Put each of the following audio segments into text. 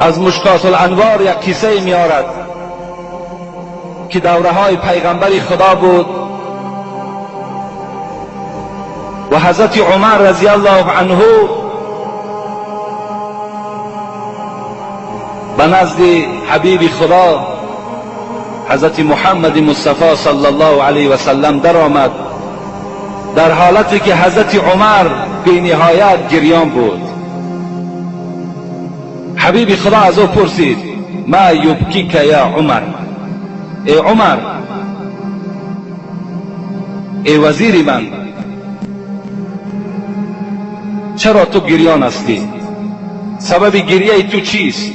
از مشکات الانوار یک کیسه میارد که دوره های پیغمبر خدا بود و حضرت عمر رضی الله عنه به نزد حبیب خدا حضرت محمد مصطفی صلی الله علیه و سلم درآمد، در حالتی که حضرت عمر بی نهایت گریان بود. حبیب خدا از او پرسید ما یبکیک یا عمر، ای عمر، ای وزیر من، چرا تو گریان هستی؟ سبب گریه تو چیست؟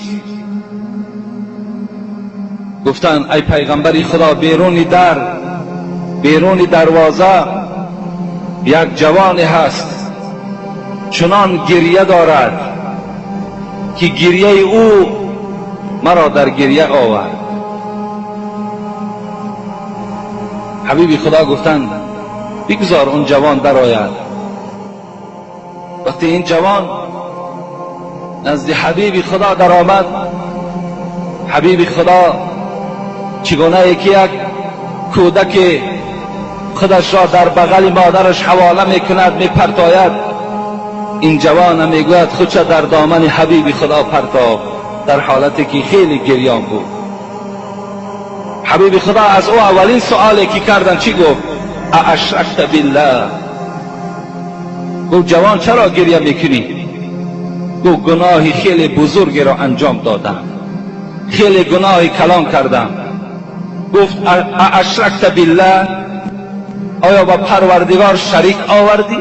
گفتند ای پیغمبر خدا، بیرون دروازه یک جوان هست، چنان گریه دارد که گریه او مرا در گریه آورد. حبیب خدا گفتند بگذار اون جوان درآید. وقتی این جوان نزد حبیب خدا درآمد، حبیب خدا چگونه که یک کودک خودش را در بغل مادرش حواله میکند، میپرتاید، این جوان میگوید خودش در دامن حبیب خدا پرتاب، در حالتی که خیلی گریان بود. حبیب خدا از او اولین سوالی که کردن چی گفت؟ اشرکت بالله. گفت جوان چرا گریه میکنی؟ گفت گناهی خیلی بزرگی را انجام دادم، خیلی گناهی کلان کردم. گفت اشرکت بالله، آیا با پروردگار شریک آوردی؟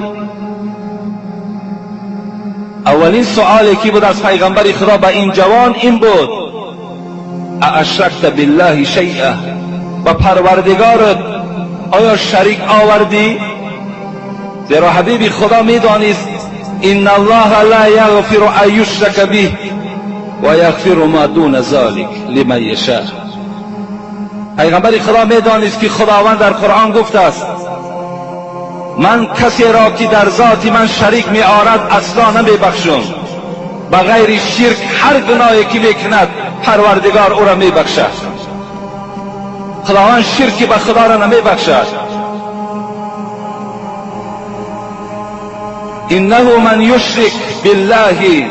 اولین سوالی که بود از پیغمبر خدا به این جوان این بود اشرکت بالله شیئا، با پروردگارت آیا شریک آوردی؟ زیرا حبیب خدا میدانست ان الله لا یغفر ان یشرک به و یغفر ما دون ذلک لمن یشاء. پیغمبر خدا میدانست که خداوند در قرآن گفته است من کسی را که در ذات من شریک می آرد اصلا نمی بخشم، به غیر شرک هر گناهی که میکند پروردگار او را می بخشد. خداوند شرکی به خدا را نمی بخشد. انه من یشرک بالله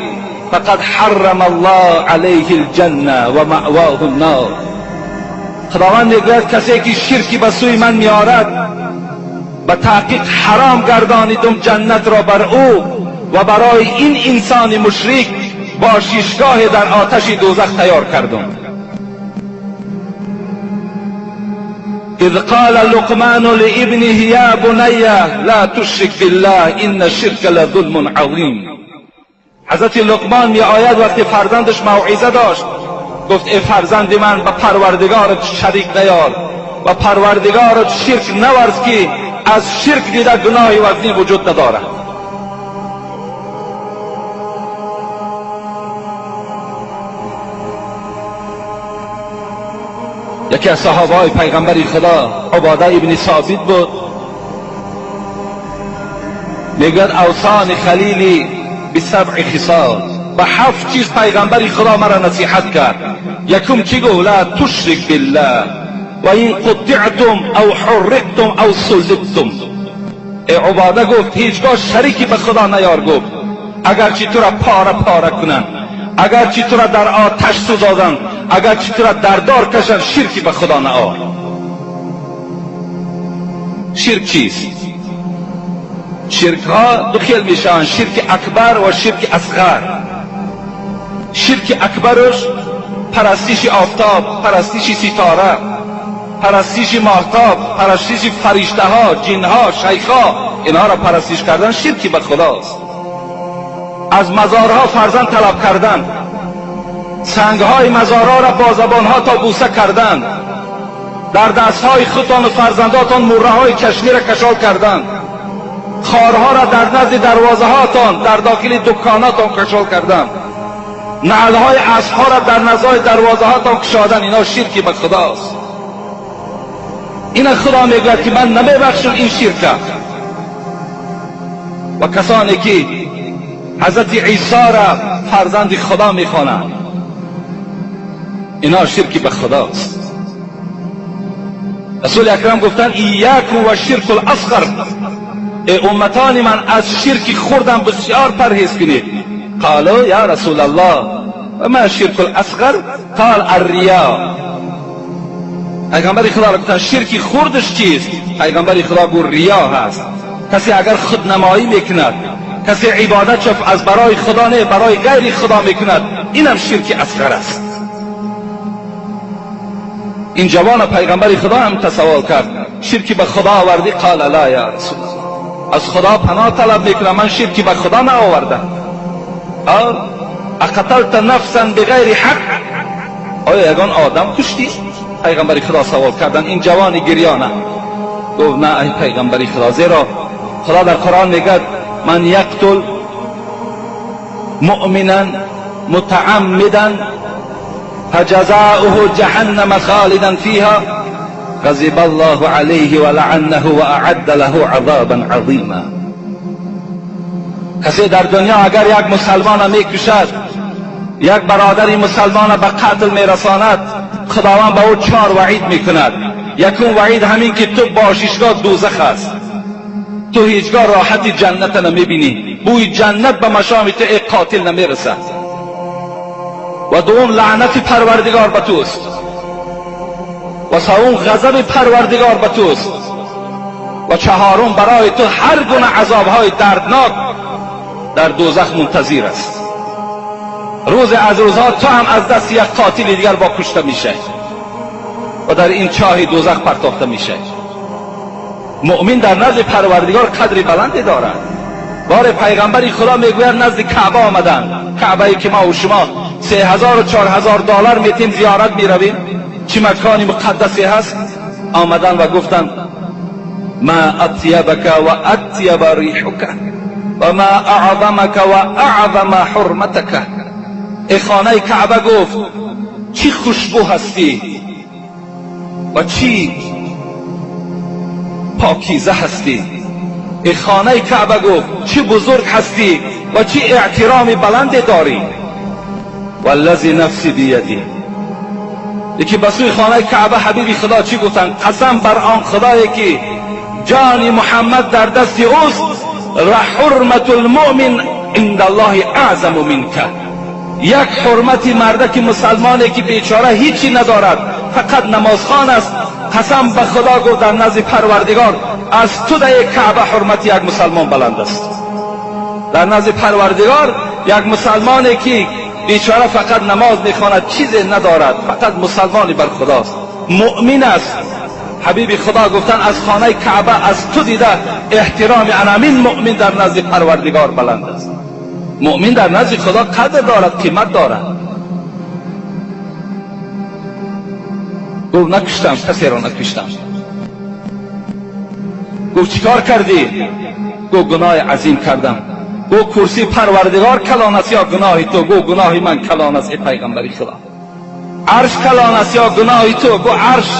فقد حرم الله علیه الجنه و مأواه النار. خداوند میگوید کسی که شرکی به سوی من میآرد به تحقیق حرام گردانیدم جنت را بر او و برای این انسان مشرک باششگاه در آتش دوزخ تیار کردم. اذ قال لقمان لابنه یا بنی لا تشرک بالله ان الشرک لظلم عظیم. حضرت لقمان می آید وقتی فرزندش موعظه داشت، گفت ای فرزند من، به پروردگارت شریک نیار و پروردگارت شرک نورز که از شرک دیده گناهی وزنی وجود ندارد. یکی از صحابه های پیغمبر خدا عباده ابن ثابت بود، میگوید اوصان خلیلی بسبع خصال، به 7 چیز پیغمبر خدا مرا نصیحت کرد. یکم چی گفت؟ لا تشرک بالله و این قطعتم او حرقتم او صلبتم. ای عباده گفت هیچگاه شریکی به خدا نیار، گفت اگرچه تو را پاره پاره کنند، اگرچه تو را در آتش سوزادند، اگرچه تو را در دار کشند، شرکی به خدا نیار. شرک چیست؟ شرک ها دو خیل میشوند، شرک اکبر و شرک اصغر. شرک اکبرش پرستش آفتاب، پرستش ستاره، پرستش ماهتاب، پرستش فرشته ها، جن ها، شیخ ها، اینها را پرستش کردن شرکی به خداست. از مزارها فرزند طلب کردن، سنگهای مزارها را با زبانها تا بوسه کردن، در دستهای خودتان و فرزنداتان مره های چشمی را کشال کردن، خارها را در نزد دروازه هاتان در داخل دکاناتان کشال کردن، نعلهای اسبها را در نزد دروازه هاتان کشادن، اینا شرکی به خداست. این خدا میگوید که من نمیبخشم این شرک. و کسانی که حضرت عیسی را فرزند خدا میخوانند، اینا شرک به خداست. رسول اکرم گفتن ایاکم و شرک الاصغر، ای امتان من از شرک خوردم بسیار پرهیز کنید. قالوا یا رسول الله و ما شرک الاصغر؟ قال الریا. پیغمبر خدا گفتن شرک خوردش چیست؟ پیغمبر خدا گفت ریا هست. کسی اگر خودنمایی میکند، کسی عبادت از برای خدا نه برای غیر خدا میکند، اینم شرک اصغر است. این جوان پیغمبر خدا هم تسوال کرد شرکی به خدا آوردی؟ قال لا یا رسول الله، از خدا پناه طلب میکنم، من شرکی به خدا نآوردم. اقتلت نفسا بغیر حق، آیا یگان آدم کشتی؟ پیغمبر خدا سوال کردن. این جوان گریانه گفت نه ای پیغمبر خدا، زیرا خدا در قرآن میگه من یقتل مؤمنا متعمدا فجزاؤه جهنم خالدا فيها غضب الله عليه ولعنه وأعد له عذابا عظیما. کسی در دنیا اگر یک مسلمان میکشد، یک برادر مسلمان به قتل میرساند، خداوند به او 4 وعید میکند. یکم وعید همین که تو باششگاه دوزخ است، تو هیچگاه راحت جنت نمیبینی، بوی جنت به مشام تو ای قاتل نمیرسد. و دوم لعنت پروردگار به توست، و سوم غضب پروردگار به توست، و چهارم برای تو هر گونه عذابهای دردناک در دوزخ منتظر است. روز از روزها تو هم از دست یک قاتل دیگر با کشته میشه و در این چاه دوزخ پرتاخته میشه. مؤمن در نزد پروردگار قدر بلندی دارد. بار پیغمبر خدا میگوید نزد کعبه آمدن، کعبه ای که ما و شما 3000 و 4000 دلار میتیم زیارت میرویم، چه مکانی مقدسی هست. آمدن و گفتن ما اطیبک و اطیب ریحک و ما اعظمک و اعظم حرمتک. ای خانه کعبه گفت چی خوشبو هستی و چی پاکیزه هستی. ای خانه کعبه گفت چی بزرگ هستی و چی احترام بلند داری. والذی نفسی بیدی. یکی به سوی خانه کعبه حبیبی خدا چی گفتن؟ قسم بر آن خدایی که جان محمد در دست اوست، لحرمت المؤمن عند الله اعظم منک. یک حرمت مردک مسلمانی که بیچاره هیچی ندارد، فقط نمازخوان است، قسم به خدا گفت در نزد پروردگار از تو در کعبه حرمت یک مسلمان بلند است. در نزد پروردگار یک مسلمانی که بیچاره فقط نماز میخواند، چیزی ندارد، فقط مسلمانی بر خداست، مؤمن است. حبیب خدا گفتن از خانه کعبه از تو دیده احترام انامین مؤمن در نزد پروردگار بلند است. مؤمن در نزد خدا قدر دارد، قیمت دارد. گفت نکشتم، کسی را نکشتم. گفت چیکار کردی؟ گفت گناه عظیم کردم. گفت کرسی پروردگار کلان است یا گناه تو؟ گفت گناه من کلان است ای پیغمبر خدا. عرش کلان است یا گناه تو؟ گفت عرش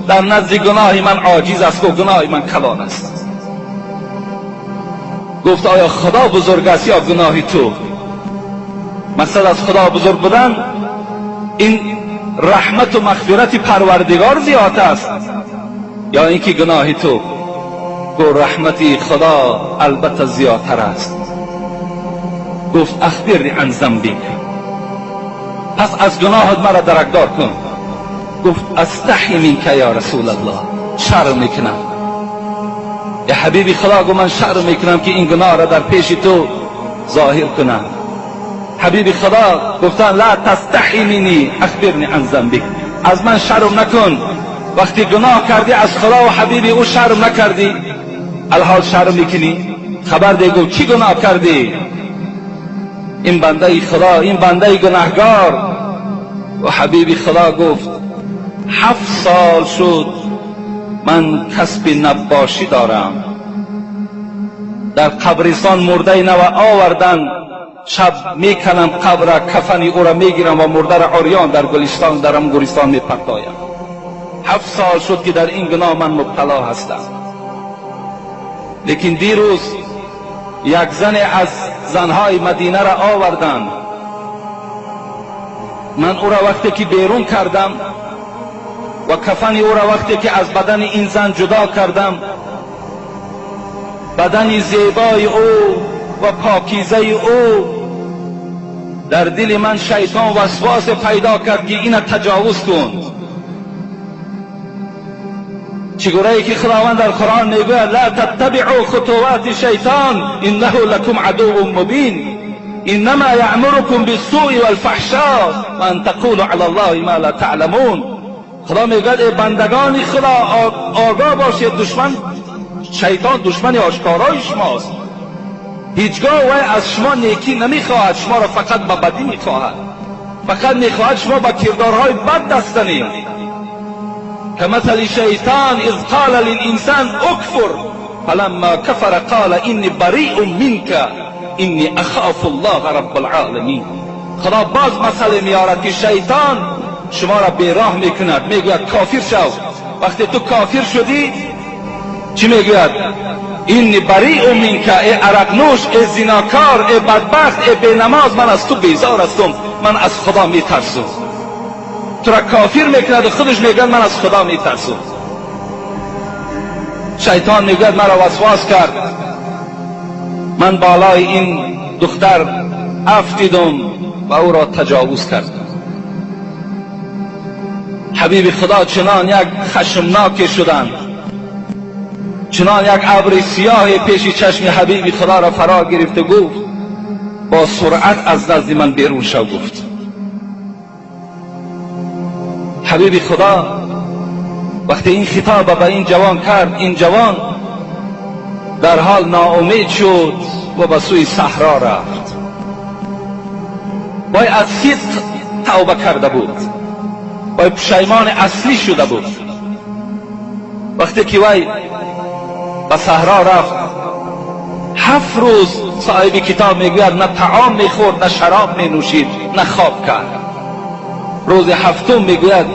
در نزد گناه من عاجز است. گفت گناه من کلان است. گفت آیا خدا بزرگ است یا گناه تو؟ مقصد از خدا بزرگ بودن این رحمت و مغفرت پروردگار زیاد است یا اینکه گناه تو؟ گفت رحمت خدا البته زیادتر است. گفت اخبرنی عن ذنبک، پس از گناهت مرا درکدار کن. گفت استحی منک یا رسول الله، شرم میکنم. یا حبیبی خدا گفت من شرم میکنم که این گناه را در پیش تو ظاهر کنم. حبیبی خدا گفتن لا تستحی منی اخبرنی عن ذنبک، از من شرم نکن. وقتی گناه کردی از خدا و حبیبی او شرم نکردی، الحال شرم میکنی؟ خبر ده. گفت چی گناه کردی؟ این بنده خدا، این بنده گناهگار. و حبیبی خدا گفت 7 سال شد من کسب نباشی دارم، در قبرستان مرده نو آوردن، شب میکنم قبر، کفنی او را میگیرم و مرده را عریان در گلستان، در گورستان میپرتایم. 7 سال شد که در این گناه من مبتلا هستم. لیکن دیروز یک زن از زنهای مدینه را آوردند، Ман ӯро вақте ки берун кардам ва кафани ӯро вақте ки аз бадани ин зан ҷудо кардам, бадани зебои ӯ ва покизаи ӯ дар дили ман шайтон васвас пайдо кард, ки ина таҷовуз кун. Чигунае ки Худованд дар Қуръон мегӯяд: ла таттабиъу хутувати шайтон иннаҳу лакум адуввун мубин иннама яъмурукум биссуи валфаҳшо ва ан тақулу ала Аллоҳи ма ла таъламун. Худо мегӯяд: эй бандагони Худо, огоҳ бошед, душман шайтон душмани ошкорои шумост. Ҳеҷгоҳ вай аз шумо некӣ намехоҳад, шуморо фақат ба бадӣ мехоҳад, фақат мехоҳад шумо ба кирдорҳои бад даст занед. كمثل شيطان إذ قال للإنسان اكفر فلما كفر قال إني بريء منك إني أخاف الله رب العالمين. خدا باز مسئله میارد که شیطان شما را بیراه میکند، میگوید کافر شو. وقتی تو کافر شدی چی میگوید؟ إني بريء منك، ای عرقنوش، ای زیناکار، ای بدبخت، ای بینماز، من از تو بیزار هستم، من از خدا میترسم. تو را کافر میکند و خودش میگوید من از خدا میترسم. شیطان میگوید مرا وسواس کرد، من بالای این دختر افتیدم و او را تجاوز کردم. حبیب خدا چنان یک خشمناک شدند، چنان یک ابر سیاه پیش چشم حبیب خدا را فرا گرفت و گفت با سرعت از نزد من بیرون شو. گفت حبیب خدا وقتی این خطاب به این جوان کرد، این جوان در حال ناامید شد و به سوی صحرا رفت. وای از صدق توبه کرده بود، وای پشیمان اصلی شده بود. وقتی که وای به صحرا رفت، 7 روز صاحب کتاب میگوید نه طعام میخورد، نه شراب مینوشید، نه خواب کرد. روز هفتم میگوید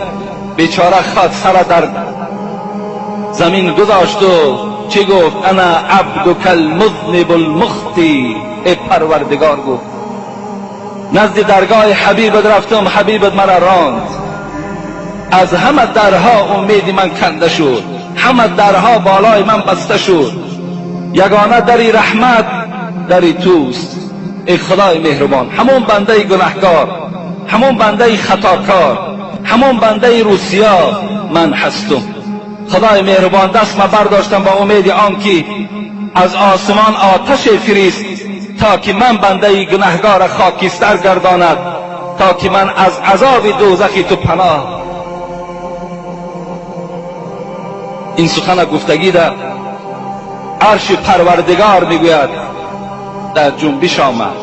بیچاره خاک سر در زمین گذاشت و چی گفت؟ انا عبدک المذنب المخطی. ای پروردگار، گفت نزد درگاه حبیبت رفتم، حبیبت مرا راند، از همه درها امید من کنده شد، همه درها بالای من بسته شد، یگانه دری رحمت دری توست. ای خدای مهربان، همون بنده گناهکار، همون بنده خطاکار، همون بنده روسیا من هستم. خدای مهربان، دست من برداشتم با امید آن که از آسمان آتش فریست تا که من بنده گناهگار خاکستر گرداند، تا که من از عذاب دوزخ تو پناه. این سخن گفتگی در عرش پروردگار میگوید در جنبش آمد،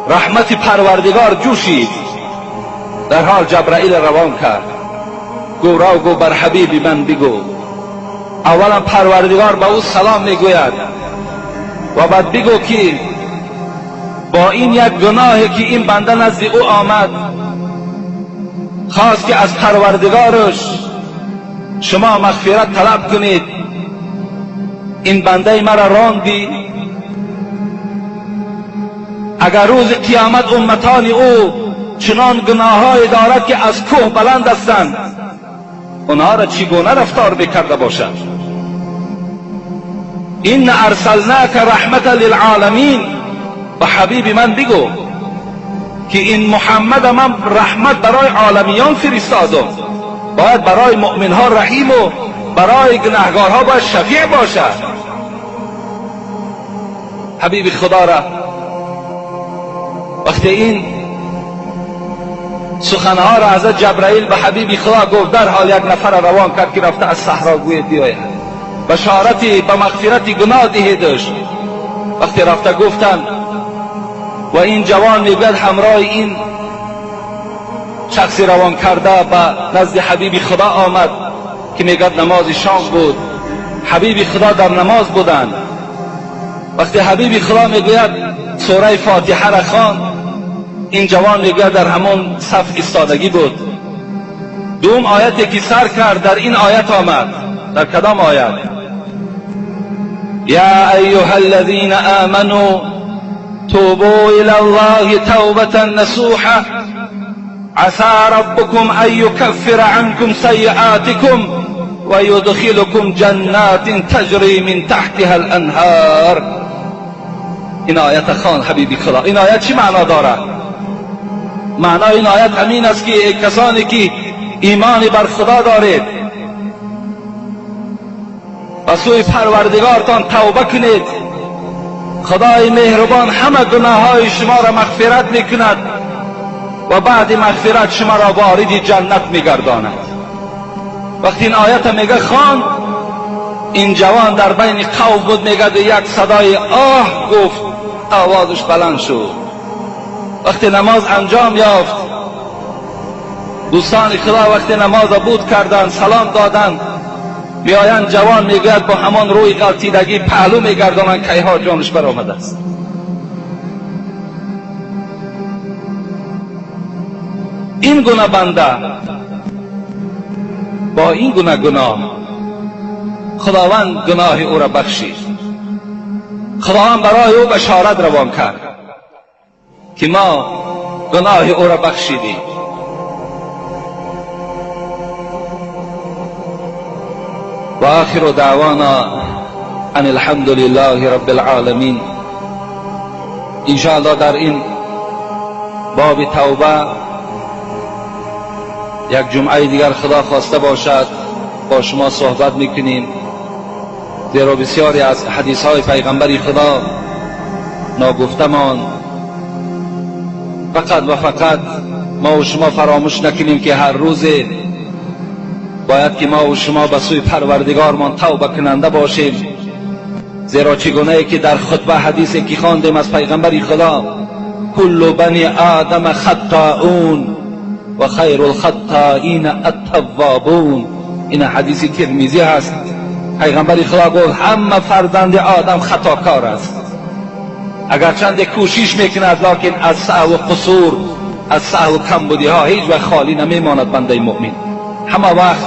رحمت پروردگار جوشید. در حال جبرائیل روان کرد، گو را گو بر حبیب من بگو. اولا پروردگار به او سلام میگوید و بعد بگو که با این یک گناهی که این بنده نزد او آمد، خواست که از پروردگارش شما مغفرت طلب کنید، این بنده مرا راندی. اگر روز قیامت امتان او چنان گناههای دارد که از کوه بلند هستند، اونها را چگونه رفتار بکرده باشد؟ این ارسلناک رحمت للعالمین. به حبیب من بگو که این محمد من رحمت برای عالمیان فرستادم، باید برای مؤمن ها رحیم و برای گناهگارها باید شفیع باشد. حبیب خدا را وقتی این سخنها را حضرت جبرائیل به حبیب خدا گفت، در حال یک نفر روان کرد که رفته از صحرا گوید بیاید بشارتی به مغفرت گناه دهیدش. وقتی رفته گفتند و این جوان میگوید همراه این شخصی روان کرده به نزد حبیب خدا آمد که میگوید نماز شام بود، حبیب خدا در نماز بودند. وقتی حبیب خدا میگوید سوره فاتحه را خواند، این جوان میگوید در همون صف ایستادگی بود. دوم آیتی که سر کرد در این آیت آمد. در کدام آیت؟ یا ایها الذین آمنوا توبوا الی الله توبة نصوحا عسى ربكم أن يكفر عنكم سيئاتكم ويدخلكم جنات تجري من تحتها الأنهار. این آیت خان حبیبی خدا. این آیت چی معنا دارد؟ معنای این آیت همین است که کسانی که ایمان بر خدا دارید و سوی پروردگارتان توبه کنید، خدای مهربان همه گناه های شما را مغفرت میکند و بعد مغفرت شما را وارد جنت میگرداند. وقتی این آیت میگه خان، این جوان در بین قوم بود، میگه یک صدای آه گفت، آوازش بلند شد. وقتی نماز انجام یافت، دوستان خدا وقتی نماز بود کردند، سلام دادند، میآیند، جوان میگوید با همان روی غلطیدگی پهلو میگردانند، کیها جانش برآمده است. این گونه بنده با این گونه گناه، خداوند گناه او را بخشید. خداوند برای او بشارت روان کرد که ما گناه او را بخشیدیم. و آخر دعوانا ان الحمد لله رب العالمین. انشاءالله در این باب توبه یک جمعه دیگر خدا خواسته باشد با شما صحبت میکنیم، زیرا بسیاری از حدیث های پیغمبر خدا ناگفتمان. فقط و فقط ما و شما فراموش نکنیم که هر روز باید که ما و شما به سوی پروردگارمان توبه کننده باشیم، زیرا چگونه که در خطبه حدیثی که خواندیم از پیغمبر خدا، کل بنی آدم خطاؤون و خیر الخطائین التوابون. این حدیث ترمذی هست. پیغمبر خدا گفت همه فرزند آدم خطاکار است، اگرچند کوشش میکند لکن از سهو و قصور، از سهو و کمبودی ها هیچ وقت خالی نمیماند بنده مؤمن. همه وقت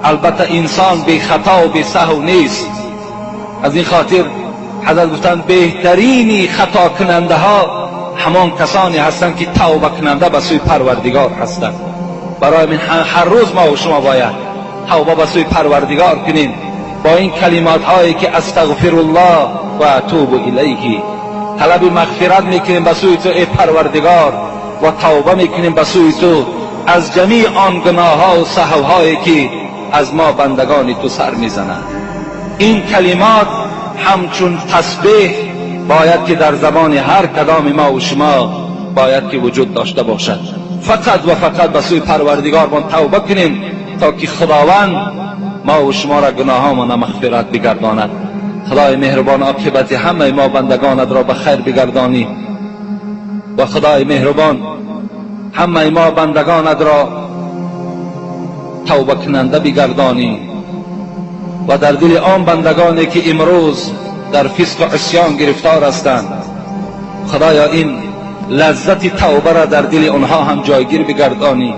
البته انسان بی خطا و بی سهو نیست. از این خاطر حضرت گفتند بهترینی خطا کننده ها همان کسانی هستند که توبه کننده به سوی پروردگار هستند. برای من هر روز ما و شما باید توبه به سوی پروردگار کنیم با این کلمات هایی که استغفر الله و اتوب الیه. طلب مغفرت میکنیم به سوی تو ای پروردگار و توبه میکنیم به سوی تو از جمیع آن گناه ها و سهو هایی که از ما بندگان تو سر میزنند. این کلمات همچون تسبیح باید که در زبان هر کدام ما و شما باید که وجود داشته باشد. فقط و فقط به سوی پروردگارمان توبه کنیم تا که خداوند ما و شما را گناهامان مغفرت بگرداند. خدای مهربان عاقبت همه ما بندگانت را به خیر بگردانی و خدای مهربان همه ما بندگانت را توبه کننده بگردانی و در دل آن بندگانی که امروز در فسق و عصیان گرفتار هستند، خدایا این لذت توبه را در دل آنها هم جایگیر بگردانی.